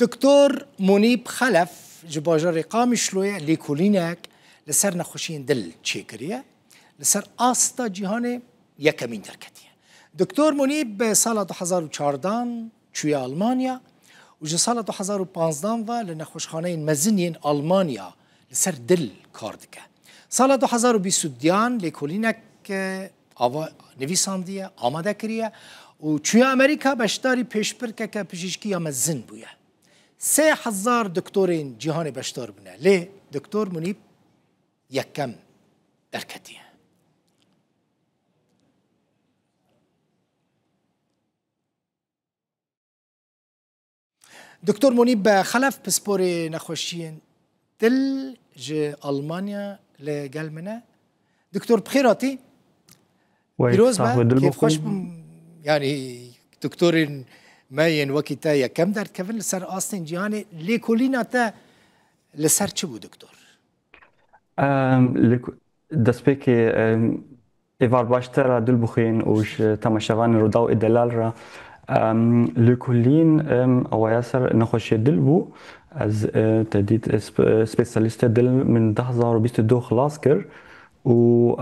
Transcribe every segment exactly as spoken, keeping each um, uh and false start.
Doktor Munîb Xelef ji bajarê Qamişloyê lêkolînek li ser nexweşiyên dil çêkiriye, li ser asta cîhanê yekemîn derketiye. Doktor Munîb sala du hezar û çardan çûye Almanya û ji sala du hezar û panzdan ve li nexweşxaneyên mezin yên Almanya li ser dil kar dike. Sala du hezar û bîst û duyan lêkolînek, e, ava nivîsandiye, amade kiriye û çûye Amerîka, beşdarî pêşbirkeke pijîşkî ya mezin bûye. Sê hezar doktorên cîhanê beşdar bûne, lê Doktor Munîb yekem derketiye. Doktor Munîb Xelef, pisporê nexweşiyên dil ji Almanya li gel min e. Doktor, bi xêr hatî. Wey, Pîroz be, sax be, dil kêfxweş bixwin. Bim. Yani, doktorên me yên wekî te yekem derdikevin. Li ser astên cîhanê lêkolîna te li ser çi bû, doktor? Em, li ku-, destpêkê, em, êvar baş te re dil bixwîn û ji temaşevanên Rûdaw ê delal re. Em, lêkolîn, em, awaya ser nexweşiyê dil bû. Ez, e, te dît, e, sp-, e, spesyalîstê dil min du hezar û bîst û du xilas kir û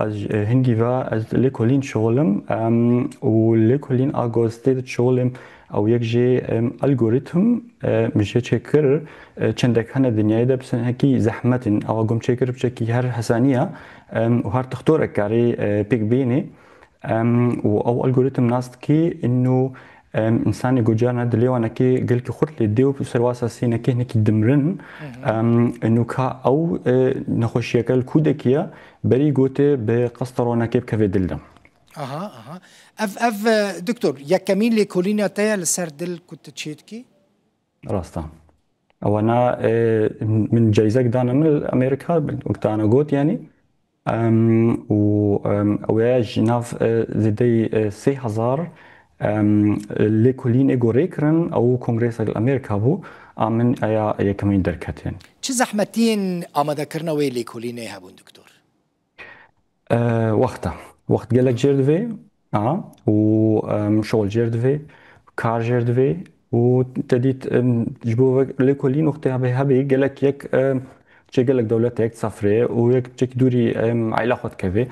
ez, e, hingî ve ez lêkolîn şixulim, em, û lêkolîn a ku ez tê de şixulim, ew yek jê, em, algoritm, e, min jê çêkir, e, çendek hene dinyayê de, bi hinekî zehmet in. Ewa ku min çêkir piçekî her hesaniya, em, û her tixtorek karê, e, pêk bênê. Em, û ew algoritm nas dikê, ino, em, insanê ku carna dilê wanekê gelkî xurt lê dê û ser wasa sênekê hinekî dimrin. Em, ino ka ew, e, nexweşiyeke li kûdekî ye, berî gotê bi qesta ronekê bikeve dil de. Aha, aha. Ev, ev, e, doktor, yekemîn lêkolîna te ye li ser dil ku tu çêdikî? Rast e. Ewana, e, min cayzek dane min li Amerîka, wek te ana got, yanî. Em, û, em, ew ye ji nav, e, zêdeyî, e, sê hezar, em, lêkolînê ku rê kirin, ew kongresa li Amerîka bû, a min eya yekemîn derketiye. Çi zehmetiyên amadekirina wê lêkolînê hebûn, doktor? E, wext e. Wext gelek jêr divê, a, û, em, şol jêr divê, kar jêr divê û te dît, em, ji bo ve lêkolîn wextê hebe, hebê gelek yek, em, çê gelek dewlet yek sefrê û yek çek dûrî, em, aîla xwe dikevê.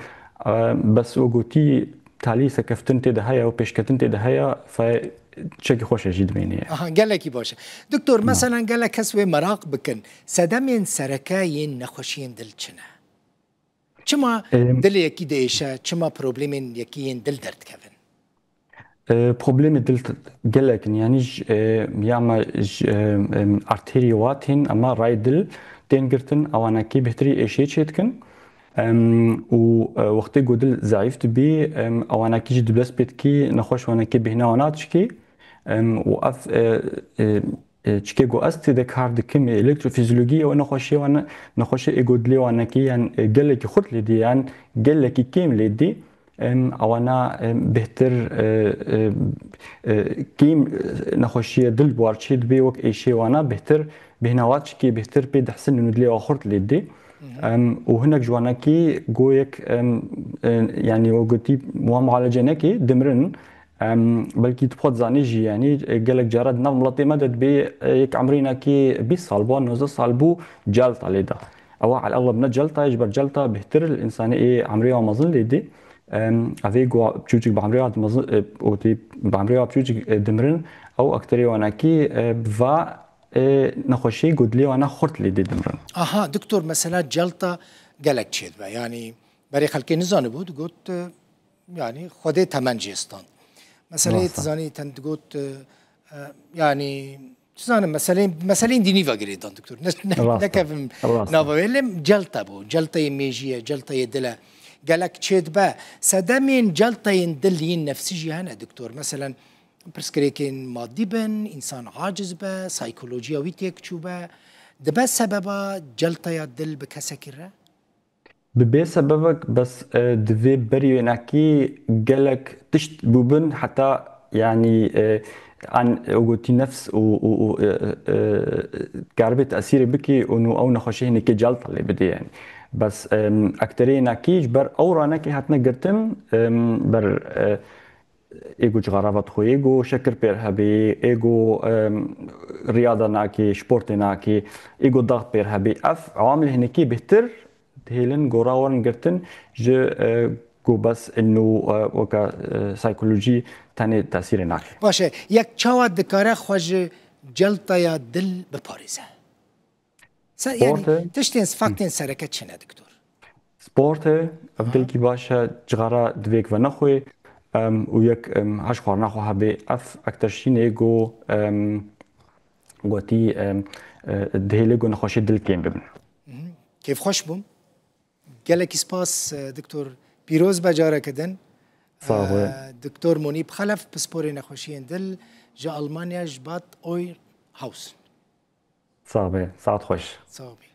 E, bes we gotî talî sekeftin tê de heye û pêşketin tê de heye, fe çekî xweş e jî dimênê. Aha, gelekî baş e. Doktor, Na. Meselen gelek kes wê meraq bikin, sedemên sereke yên nexweşiyên dil çi ne? Çima Em, dilê yekî diêşe, çima problemên yekî yên dil derdikevin? E, problemê dil t-, gelek in. Yanî ji, e, ya me ji, e, em, arterî watên, ema rayê dil tên girtin, ewanekî bêhtirî êşê çêdikin. Em, û, e, wextê ku dil zeîf dibî, em, ewanekî jî dibdest pê dikî, nexweş wanekî bêhna wana dişkî. Em, û ev, e, e, e, çikê ku ez tê de kar dikim, ê elektrofizyolojî ew nexweşiyê wan, nexweşê ê ku dilê wanekî, yan, e, gelekî xurt lê dî, yan gelekî kêm lê dî, em, ewana, em, bêhtir, e, e, e, kêm, e, nexweşiyê dil war çê dibê wek êşê wana bêhtir, bêhna wa çikê bêhtir pê dihsin û dilê wa xurt lê dî. Em, û hinek ji wanekî goyek, em, e, yanî we gotî wan mualece nekê, dimrin. Em, belkî tu xwe dizanî jî, yanî, e, gelek cara di nav miletê me de dibê, e, yek emrînekî bîst sal bû, nozdeh sal bû, celta lê da. Ewa, el-, egleb ne celta ye, ji ber celta bêhtir li însanê ê emrê wa mezin lê dê. Em, evê ku çûçik bi emrê wa mezin, e, û tê bi emrê wa çûçik, e, dimirin, ew ekterê wanekî, e, bi va, e, nexweşî ku dilê wana xurt lê dê dimirin. Aha, doktor, mesela celta gelek çêdibe. Yanî berê xelkê nizanibû, digot, e, Yanî Xwedê temen jê stand. Meseleyê Rast e. Tizanî ten digot, e, e, yanî, dizanim, meseleyên, meseleyên dînî ve girêdan, doktor. Ne, ne, Rast e. Nekevim Rast e. Nava wê, lê celta bû. Celtayê mêjî ye, celtayê dil e. Gelek çêdibe. Sedemên celtayên dil yên nefsî jî hene, doktor. Meselen, pirsgirêkên madî bin, însan aciz be, saykolojiya wî têk çûbe. Dibe sebeba celtaya dil bi kesekî re? Bi bê sebebek, bes, e, divê berî wênekî gelek tişt bûbin, heta, yanî, e, an, e, gotî nefs û, û, û, e, e, karibê tesîrê bikî û nû ew nexweşî hinekê celta lê bidê, yanî. Bes, em, ekterê wênekî ji ber ew ranekê hatine girtin, em, ber, e, ê ku cixara vedixwe, ê ku şekir pêr hebê, ê ku, em, riyada nakê, sportê nakê, ê ku daxt pêr hebê. Ev ewamilê hinekî bêhtir dihêlin gora werin girtin ji, e, ku bes inu, e, weke, e, saykolojî tenê tesîrê nake. Baş e, yek çawa dikare xwe ji celtaya dil biparêze? Se, yani, Sport e. Tiştên, faktên sereke çi ne, doktor? Sport e, ev Aha. gelkî baş e, cixara divê veke nexwe, em, û yek, em, heş xwarina xwe hebe. Ev ekterşînê ku, em, gotî, em, e, dihêle ku nexweşê dil kêm bibin. Mhm. Kêfxweş bûm. Gelekî spas, e, doktor. Pîroz be careke din. Sağ ol. E, doktor Munîb Xelef, pisporê nexweşiyên dil ji Almanya, ji Bad Oeyrhausen. Sağ be, saet xweş. Sağ be.